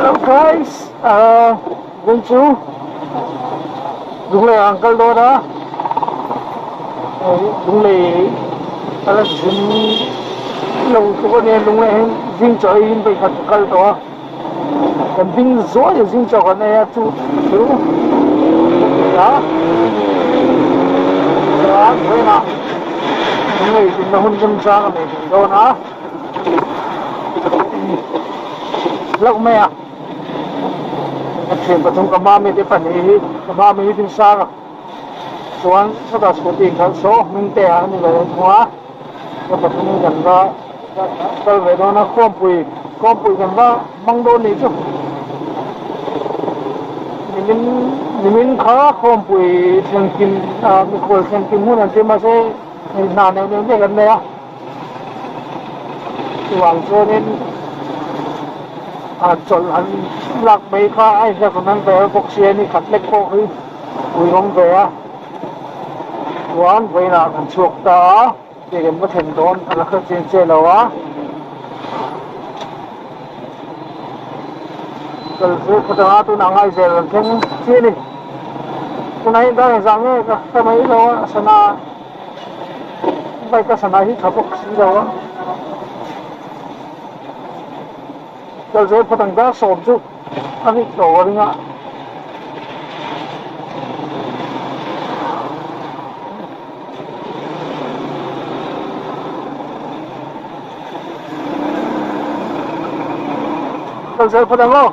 Hello guys, ah veng chu Lunglei ah an kal dawn a, hei Lunglei a la zin lo tluk a nia Lunglei hian zing chaw eiin vawikhat ka kal tawh a, kan ding zuai a zing chaw kan ei a chu chu ka ti a, chuan vawiinah Lunglei zinna hun remchang a nei thei dawn a. Hlauh mai a ka thian pathum ka mami te pahnih hi ka mami hi Dinsanga chuan sawtah scooty khalh saw Hmingtea a ni ve thung a ka pathum in kan va kal ve dawn a khuampui khuampui kan va hmang dawn nih chu nimin nimin kha khuampui thlengkim ah mikhual thlengkim hun an ti mahse hna neuh neuh mek an nei a. Chuvang chuanin a chawlh han lak mai kha a inziak rawn an ve a bawk si a ni khat lek pawh hi ui awm ve a chuan vawiinah kan chhuak ta a hei kan va thlen dawn a la hre chiang chiah lo a kal zel phawt ang a tunah ngaizel kan thleng chiah a ni tunah hian dar engzah nge ka hre mai lo a sana. Bike a sana hi tha bawk si lo a kal zel phawt ang dar sawm chu a rik tawh a ring a. Kal zel phawt ang aw.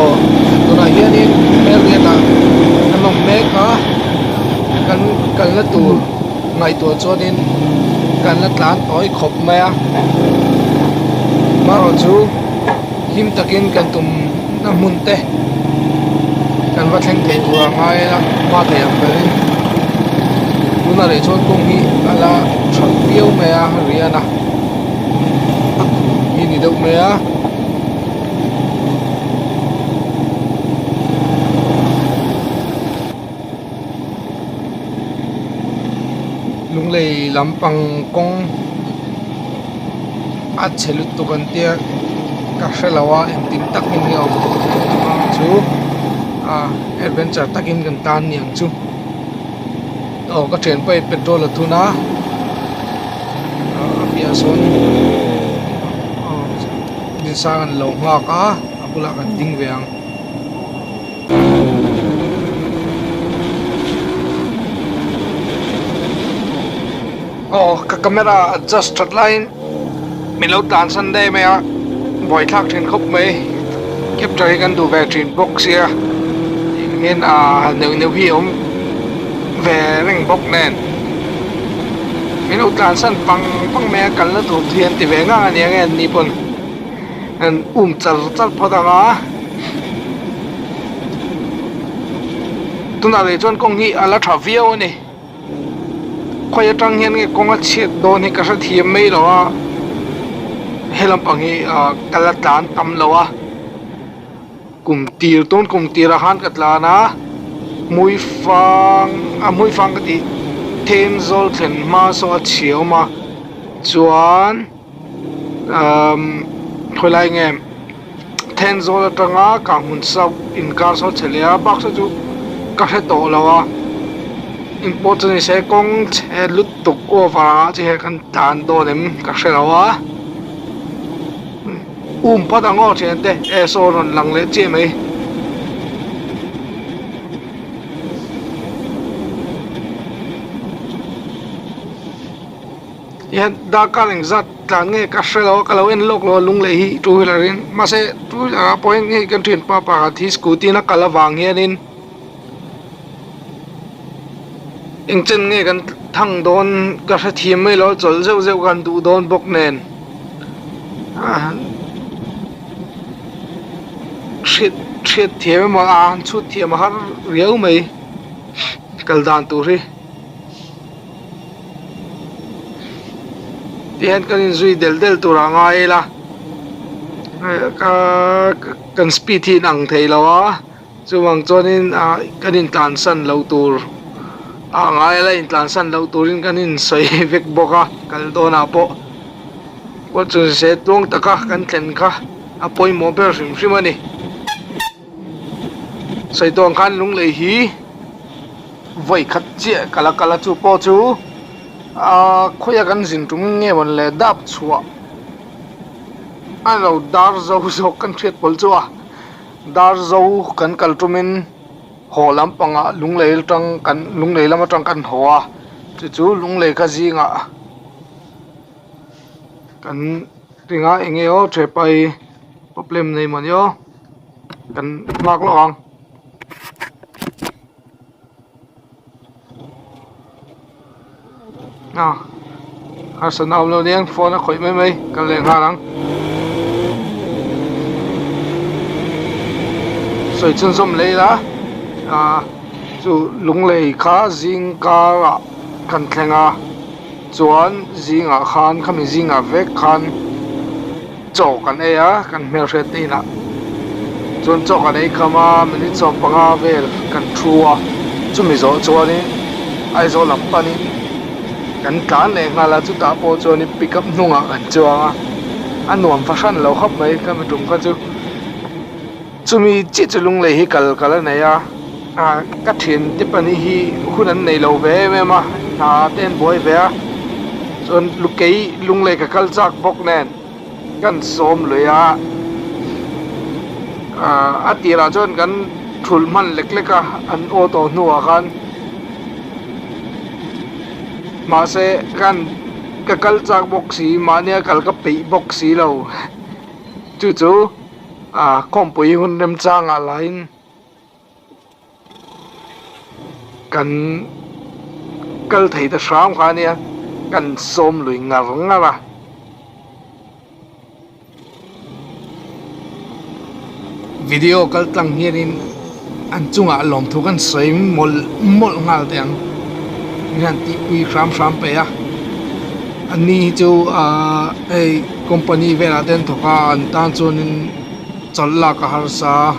Aw tunah hianin hmelriatah an awm mek a kan kalna tur ngaihtuah chuanin kan la tlan tawi khawp mai a marawh chu him takin kan tum na hmun te kan va thleng thei tur a ngai a hma thei ang berin tunah leh chuan kawng hi a la tha viau mai a rian a a kum hi ni deuh mai a. Lunglei lampang kawng a chhe lutuk an tia ka hre lo a engtin takin nge awm ang chu ah adventure takin kan tan niang chu aw ka thianpa hi petrol a thun a a piah sawn dinsang an lo nghak a a bulah kan ding ve ang. Aw ka camera adjust that laiin min lo tlan san daih mai a buaithlak thin khawp mai capture hi kan duh ve thin bawk sia engin ah neuh neuh hi a awm ve reng bawk nen min lo tlan san pang pang mai a kalna tur hi an ti ve ngang a nia nge an ni pawn an um char char phawt ang a. Tunah leh chuan kawng hi a la tha viau a ni khawi atang hian nge kawng a chhiat dawn hi ka hre thiam mai lo a he lampang hi ah ka la tlan tam lo a kum tir tun kum tirah khan ka tlan a hmuifang a hmuifang ka tih Thenzawl thlen hma saw a chhia awm a chuan umm khawi lai nge. Thenzawl atanga Kanghmun South inkar saw chhe leh a bak saw chu ka hre tawh lo a engpawh chu ni se kawng chhe lutuk over ah chi hian kan tlan dawn em ka hre lo a um phawt ang aw thian te e saw rawn lang leh chiah mai. Hian darkar engzat tlan nge ka hre lo a ka lo en lawk lo a lung leh hi two wheeler in mahse two wheeler ah pawh hian hei kan thianpa pakhat hi scooty in a kal avang hianin eng chen nge kan thang dawn ka hre thiam mai lo a chawlh zeuh zeuh kan duh dawn bawk nen hriat hriat thiam emaw a han chhut thiam a har riau mai kal dan tur hi. Tihian kan inzui del del tur ah ngai ila ka kan speed hi inang thei lo a chuvang chuanin ah kan intlansan loh tur ah ngai ila intlansan loh turin kan insawi vek bawk a kal dawnah pawh pawh chu se tluang taka kan thlen kha a pawimawh ber hrim hrim a ni. Sawi tawh ang khan lunglei hi vawi khat chiah ka la kal a chu pawh chu ahh khawiah kan zin tum nge mawn le dap chhuah a lo dar zo zawk kan hriat pawlh chu a dar zo kan kal tumin haw lampangah lunglei atang kan lunglei lam atang kan haw a chu chu lunglei kha zingah kan ringa eng nge aw thepai problem nei mawni aw. Kan nghak lawk ang. A harsatna awm lo nia phone a khawih mai mai kal leh nghal ang. Sawi chhunzawm leh ila ah chu lunglei kha zing karah kan thleng a chuan zingah khan khami zingah vek khan. Chaw kan ei a, kan hmelhriat te inah chuan chaw kan ei kham a, minute 15 vel kan thu a, chumi zawh chuanin Aizawl lam panin kan tlan leh nghal a, chutah pawh chuanin pick up hnungah kan chuang a, a nuam fahran lo khawp mai ka mi tum kha chu. Chumi chiah chu lunglei hi kal kal a nei a, ah ka thian te pahnih hi hun an nei lo ve em em a, hna te an buai ve a, chuan lukei lunglei ka kal chak bawk nen kan sawm lui a, ah a tirah chuan kan thulh hman lek lek a an aw tawh hnuah khan mahse kan ka kal chak bawk si mahnia kal ka peih bawk si lo chu chu. Ah khawmpui hun remchangah lahin kan kal thei ta hram kha ania kan sawm lui ngar ngar a. Video kal tlang hianin an chungah lawmthu kan sawi mawlh mawlh nghal teh ang min han tihpui hram hram peih a ani hi chu ahh hei. Company velah te an thawk a an tan chuanin chawlh lak a harsa a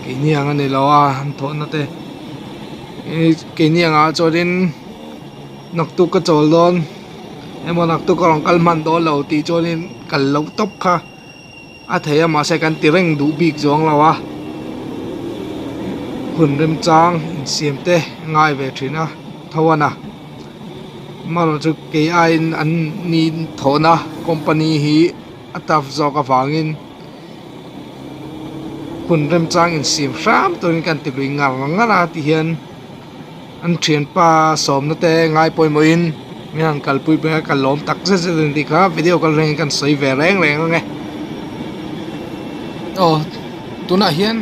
keini ang a ni lo a an thawhna te ih keini angah chuanin naktuk ka chawl dawn emaw naktuk ka rawn kal hman dawn lo tih chuanin kal loh tawp kha a thei a mahse kan ti reng duh bik zawng lo a hun remchang insiam te a ngai ve thin a tho a na. Amaherawhchu kei aiin an ni thawhna company hi a tough zawk avangin hun remchang insiam hram turin kan ti lui ngar ngar a tihian an thianpa sawmna te ngai pawimawhin min han kalpui pek a ka lawm tak zet zet a ni tih kha video kal rengin kan sawi ve reng reng ang e. Aw tunah hian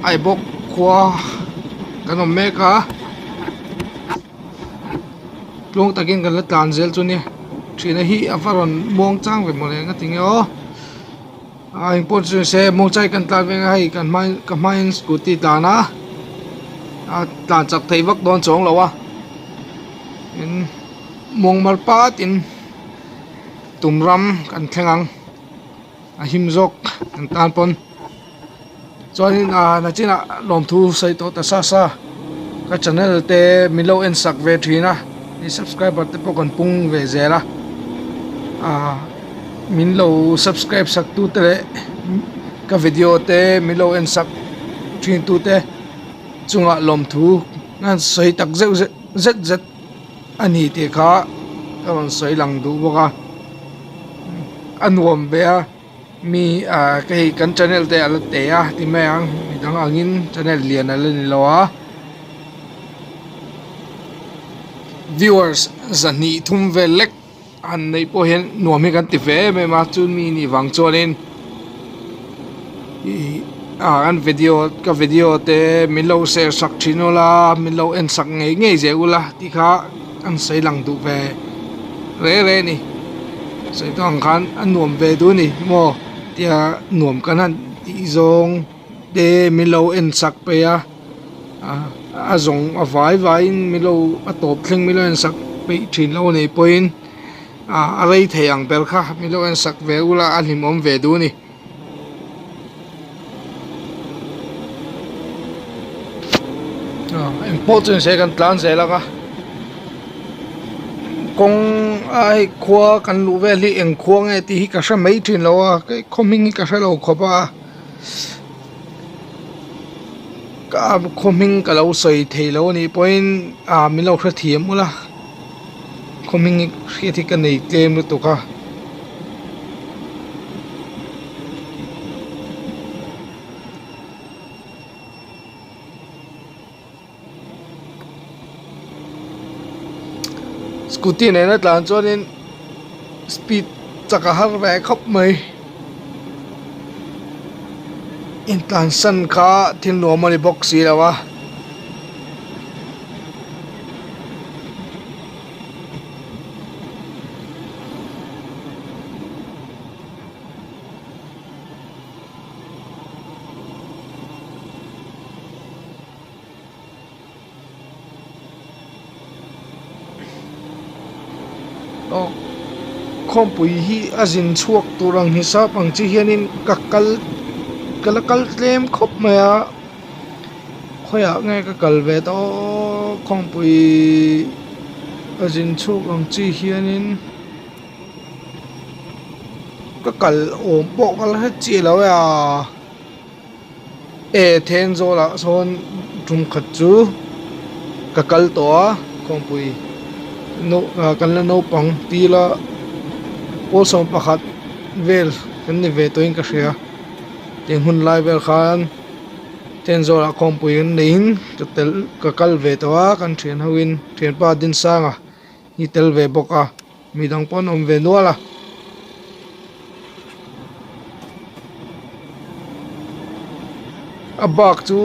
Aibawk khua kan awm mek a. Tluang takin kan la tlan zel chu nia thihna hi a va rawn muang chang ve mawle nga tinge aw a engpawh chu nise muang chai kan tlan veng a hei kan hma ka hmain scooty tlan a a tlan chak thei vak dawn chuang lo a tin muang mar patin tum ram kan thleng ang a him zawk kan tan pawn. Chuanin ah nachinah lawmthu sawi tawh ta sa sa ka channel te min lo en sak ve thin a hei subscriber te pawh kan pung ve zel a ah min lo subscribe sak tu te leh ka video te min lo en sak thin tu te chungah lawmthu an sawi tak zeuh zet zet a ni tih kha ka rawn sawi lang duh bawk a a nuam ve a. Mi ah hei kan channel te a la teh a ti mai ang midang angin channel lian a la ni lo a viewers zahnih thum vel lek han neih pawh hian nuam hi kan ti ve em em a chu mi nih vang chuanin ih ah an video ka video te min lo share sak thin ula min lo en sak ngei ngei zel ula tih kha an sawi lang duh ve reng reng a ni. Sawi tawh ang khan a nuam ve duh a ni maw tia nuam kan han tih zawng te min lo en sak peih a ah a zawng a vai vaiin min lo a tawp thleng min lo en sak peih thin lo a nih pawhin. A rei thei ang ber kha min lo en sak ve ula a hlimawm ve duh a ni. Engpawh chu nise kan tlan zel ang a kawng a hei khua kan luh vel hi eng khua nge tih hi ka hre mai thin lo a khaw hming hi ka hre lo khawp a ka khaw hming ka lo sawi thei lo a nih pawhin ah min lo hrethiam ula khaw hming hriat hi ka nei tlem lutuk a. Scooty nena tlan chuanin speed chak a har ve khawp mai intlansan kha thil nuam a ni bawk si lo a. Aw khawmpui hi a zin chhuak tur ang hisap ang chi hianin ka kal ka la kal tlem khawp mai a khawiah nge ka kal ve tawh aw khawmpui a zin chhuak ang chi hianin. Ka kal awm pawh ka la hre chiah lo e a e Thenzawl ah sawn tum khat chu ka kal tawh a khawmpui kan la naupang tila pawl 11 vel kan ni ve tawhin ka hria tiang hun lai vel khan Thenzawl ah khawmpui an neihin ka tel ka kal ve tawh a kan thian ho in thianpa Dinsanga hi tel ve bawk a. Mi dang pawh an awm ve nual a. A bak chu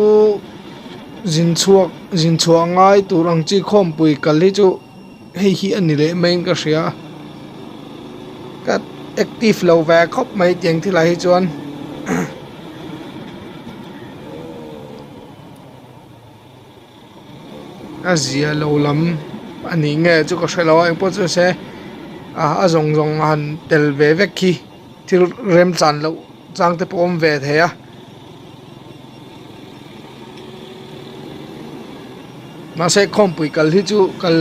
zin chhuak zin chhuah ngai tur ang chi khawmpui kal hi chu hei hi a ni leh maiin ka hria a ka active lo ve khawp mai tiang thil ah hi chuan. A zia lo lam a nih nge chu ka hre lo a engpawh chu se a zawng zawng a han tel ve vek khi thil remchan loh chang te pawh a awm ve thei a mahse khawmpui kal hi chu kal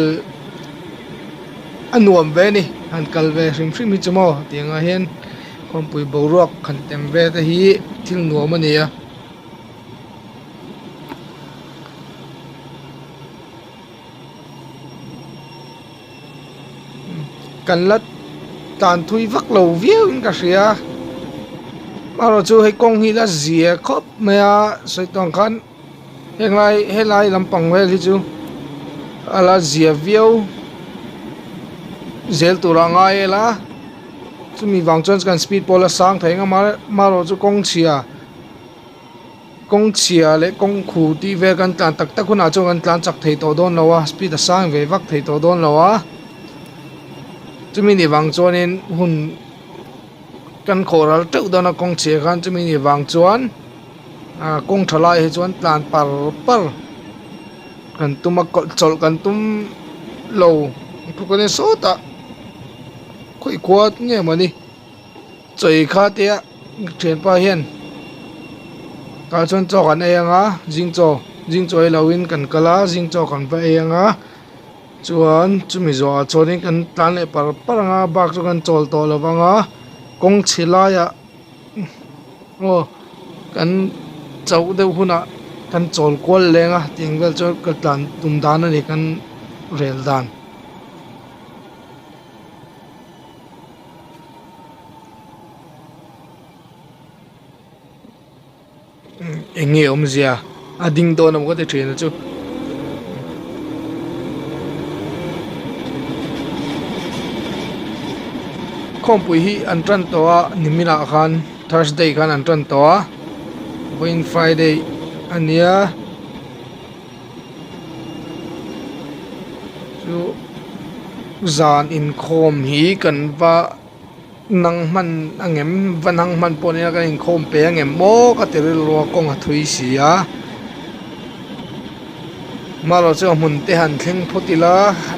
a nuam ve a ni han kal ve hrim hrim hi chu maw tiang ah hian khawmpui boruak han tem ve te hi thil nuam a ni a. Kan la tlan thui vak lo viau in ka hria amaherawh chu hei kawng hi la zia khawp mai a sawi tawng khan henglai helai lampang vel hi chu a la zia viau zel tur a ngai ela chumi vang chuan kan speed pawh a la sang thei ang a amaherawh chu kawng chhia. Kawng chhia leh kawng khu tih vel kan tlan tak tak hunah chuan kan tlan chak thei tawh dawn lo a speed a sang ve vak thei tawh dawn lo a chumi ni vang chuanin hun kan khawh ral teuh dawn a kawng chhia khan chumi ni vang chuan ah kawng tha lai hi chuan tlan par par kan tum a chawlh kan tum lo sawtah khawi khua nge mawni. Chawi kha tia thianpa hian tah chuan chaw kan ei anga zing chaw zing chaw ei lo in kan kal a zing chaw kan va ei anga chuan chumi zawh ah chuan in kan tlan leh par par anga bak chu kan chawl tawh lo vang a kawng chhe laiah aw kan chauh deuh hunah kan chawl kual leng a tiang vel chu ka tlan tum dan a ni kan rel dan. Eng nge awmzia a ding dawn emaw ka ti thin a chu. Khawmpui hi an tan tawh a nimin ah khan Thursday khan an tan tawh a vawiin Friday a nia. Chu zan inkhawm hi kan va nang hman angem va nang hman pawh nia kan inkhawm pe angem maw ka ti rilru a kawng a thui si a marawh chu a hmun te han thleng phawt ila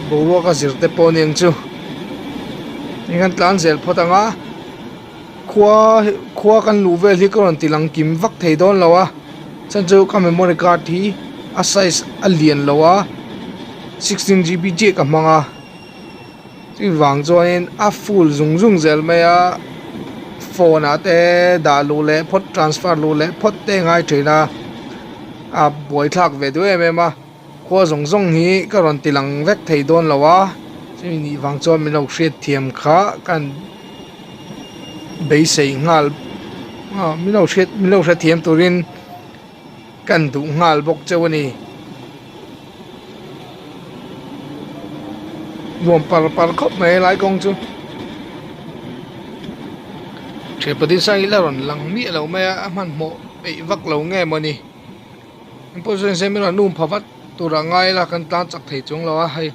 boruak a zir te pawh a ni ang chu. Kan tlan zel phawt ang a khua khua kan luh vel hi ka rawn ti lang kim vak thei dawn lo a chhan chu ka memory card hi a size a lian lo a 16 gb chiah ka hmang a chuvang chuanin a full zung zung zel mai a phone ah te dah luh leh phawt transfer luh leh phawt te a ngai thin a a buaithlak ve duh em em a. Khua zawng zawng hi ka rawn ti lang vek thei dawn lo a, chumi nih vang chuan min lo hriat thiam kha ka beisei nghal ah min lo hriat min lo hrethiam turin ka duh nghal bawk cheu a ni. Nuam par par khawp mai helai kawng chu. Thian Pathian hi la rawn lang miah lo mai a, a hmanhmawh peih vak lo nge mawni. Engpawh chu nise min rawn um pha vat tur ah ngai ila kan tlan chak thei chuang lo a hei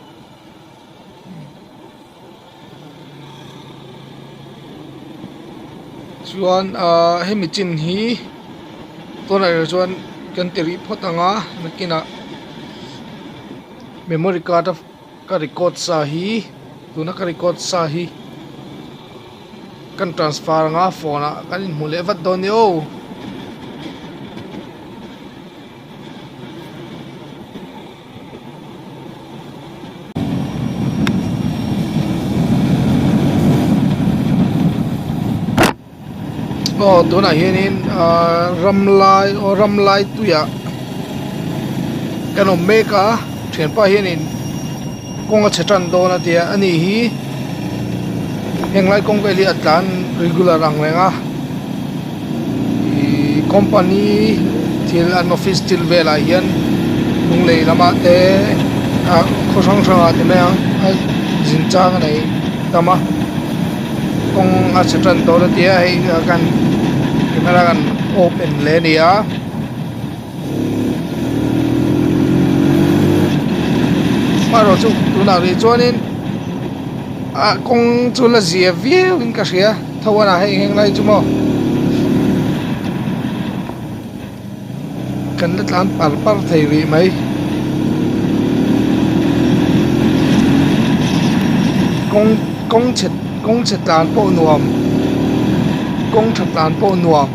chuan ahh hemi chin hi tunah erawh chuan kan ti rih phawt ang a nakinah memory card a ka record sa hi tuna ka record sa hi kan transfer anga phone ah kan inhmu leh vat dawn nia aw. Aw tunah hianin ahh ram lai aw ram lai tuiah kan awm mek a thianpa hianin kawng a chhe tan dawn a tia ani hi heng lai kawng vel hi a tlan regular ang reng a ihh company thil an office thil velah hian lunglei lamah te ah khaw hrang hrangah ti mai ang a zin chang a nei tam a. Kawng a chhe tan dawn a tia hei kan camera kan open leh a ni a. Hmarawh chu tunah rih chuanin ah kawng chu la zia viau in ka hria tho a hei heng lai chu maw kan la tlan par par thei rih mai. Kawng kawng chhe kawng chhe tlan pawh nuam kawng tha tlan pawh nuam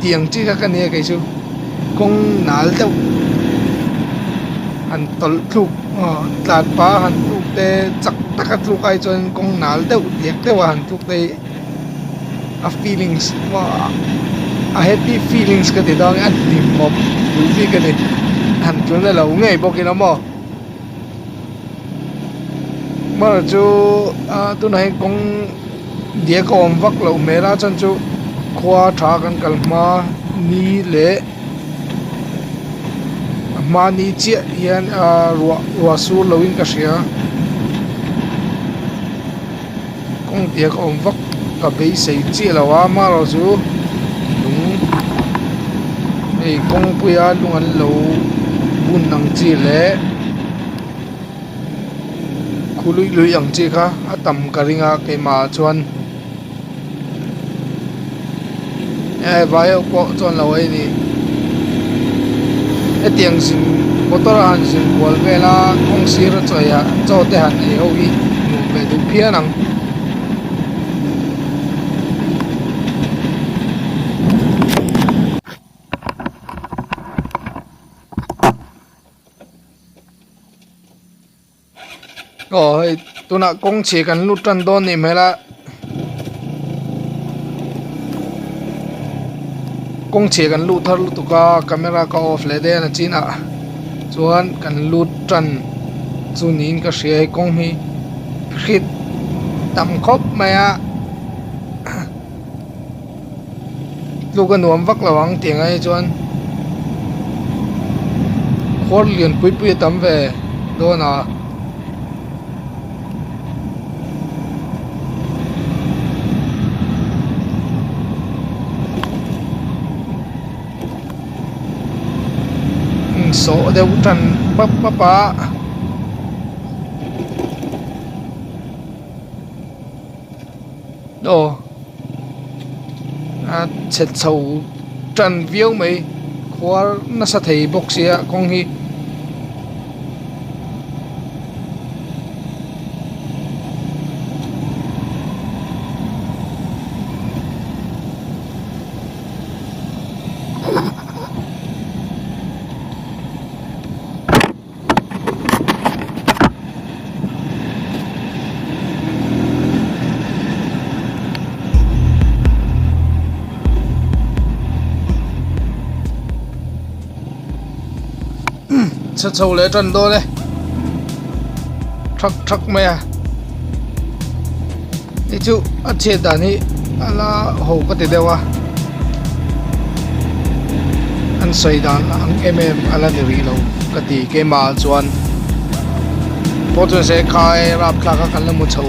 tih ang chi kha ka nia kei chu kawng nal deuh han tawlh thluk aw tlan pah a han tluk te chak taka tluk ai chuan kawng nal deuh diak deuh a han tluk te hi a feelings a happy feelings ka ti dawn a hlimawm duh bik a ni han tlun a lo ngei bawk ila maw hmanah chu ah tunah hian kawng diak a awm vak loh hmel a chuan chu khua tha kan kal hma ni leh a hma ni chiah hian ah ruah ruah sur lo in ka hria. Kawng diak a awm vak ka beisei chiah lo a amaherawh chu lung hei kawngpuia lung an lo bun ang chi leh khu luih luih ang chi kha a tam ka ring a keimah ah chuan eh vai ho pawh chuan lo ei a ni hetiang zin motor a han zin kual vel a kawng sir a chaw ei ah chaw te han ei ho hi nuam ve duh phian ang. Aw hei tunah kawng chhia kan lut tan dawn nih hmel a kawng chhia kan lut thar lutuk a camera ka off leh daih a nachinah chuan kan lut tan chu niin ka hria hei kawng hi hrit tam khawp mai a tluk a nuam vak lo ang tih ang ai chuan khuar lian pui pui a tam ve dawn a. Sawh deuh tan pap pap a. Aw a chhe chho tan viau mai khuar nasa thei bawk sia kawng hi. chhe chho leh tan dawn e thak thak mai a hei chu a chhiat dan hi a la ho ka ti deuh a an sawi dan ang em em a la ni rih lo ka ti keimah ah chuan pawh chuan se khai rapthlak a kan la hmu chho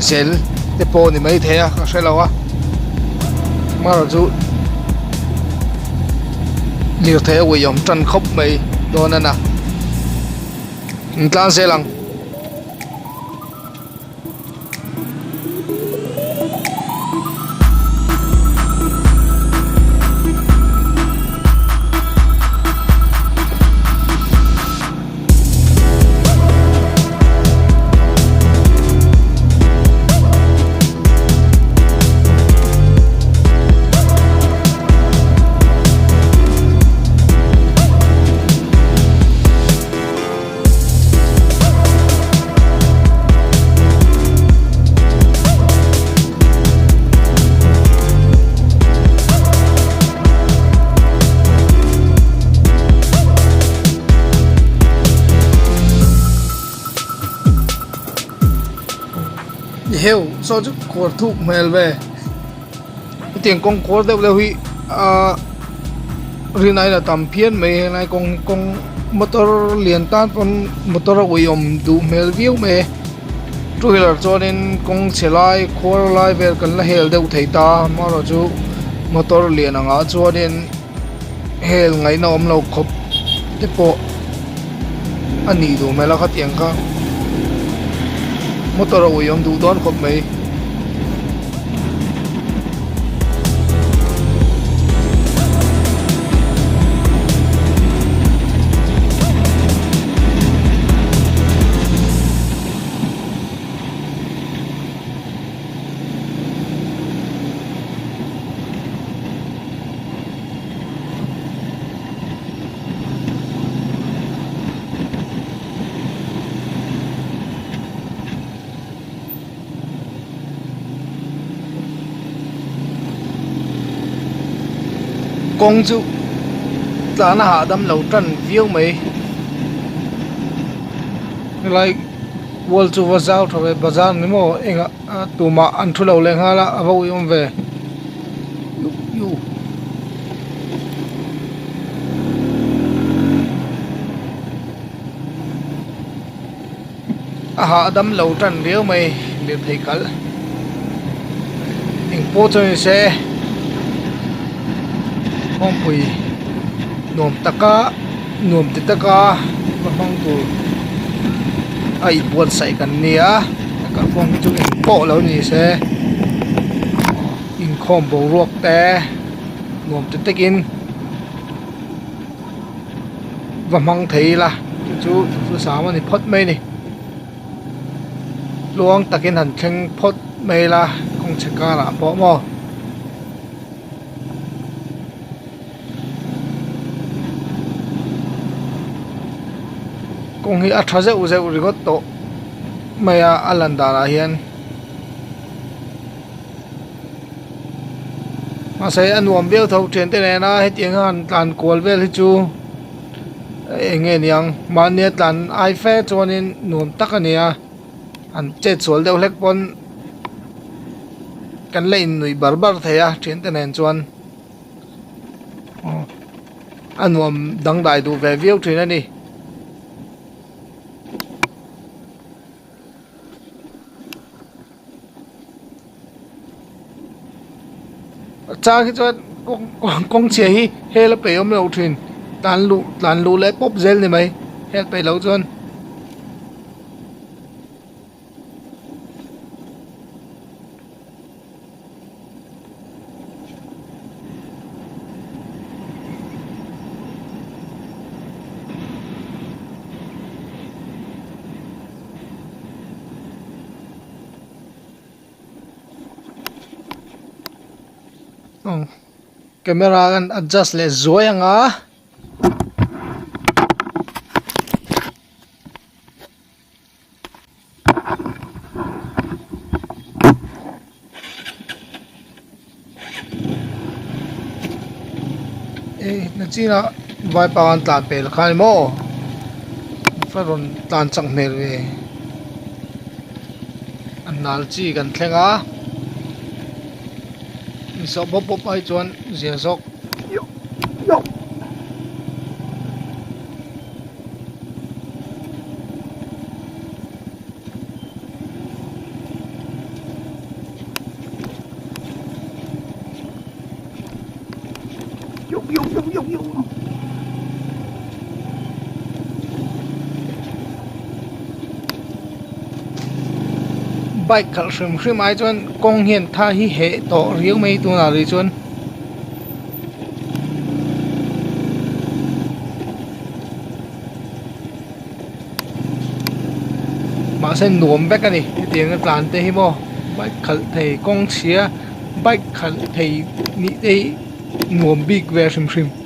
zel te pawh a ni maithei a ka hre lo a amaherawh chu. Lirthei a uiawm tan khawp mai dawn a na in tlang zel ang. Heu saw chu khuar thuk hmel ve hetiang kawng khuar deuh deuh hi ahh rinai la tam phian mai helai kawng hi kawng motor lian tan pawn motor a uiawm duh hmel viau mai e two wheeler chuanin kawng chhe lai khuar lai vel kan la hel deuh thei ta amaherawhchu motor lian angah chuanin. Hel ngaihna awm lo khawp te pawh a nih duh hmel a khatiang kha motor a ui awm duh dawn khawp mai. Kawng chu tlan a hahdam lo tan viau mai helai kual chu va zau tha ve bazar ni maw engah tumah an thu lo leh nghal a a va uiawm ve. A hahdam lo tan riau mai lirthei kalh engpawh chu ni se kawngpui nuam taka nuam ti taka va hmang tur a inbuatsaih kan nia kalkawng hi chu engpawh lo ni se. Inkhawm boruak te nuam ti takin va hmang thei ila chu chu duhthusam a ni phawt mai a ni tluang takin han thleng phawt mai ila kawng chhe karah pawh maw. Kawng hi a tha zeuh zeuh ringawt tawh mai a a lan danah hian. Mahse a nuam viau tho thiante nena hetiang hian han tlan kual vel hi chu eng nge niang mahnia tlan ai fe chuanin nuam tak a ni a an chet sual deuh hlek pawn kan la innuih bar bar thei a thiante nen chuan a nuam dangdai duh ve viau thin a ni. Chang hi chuan kawng kawng chhia hi hel a peih awm loh thin tlan luh tlan luh leh pawp zel ni mai hel peih loh chuan. Camera kan adjust leh zuai ang a. Hei nachinah. Vaipa an tlan pel kha ni maw va rawn tlan chak hmel ve a nal chi kan thleng a insawh bawp bawp ai chuan zia zawk. Bike khalh hrim hrim ai chuan kawng hian tha hi heh tawh riau mai tunah rih chuan. Mahse nuam vek a ni hetiang a tlan te hi maw bike khalh thei kawng chhia bike khalh thei nih te hi nuam bik ve hrim hrim.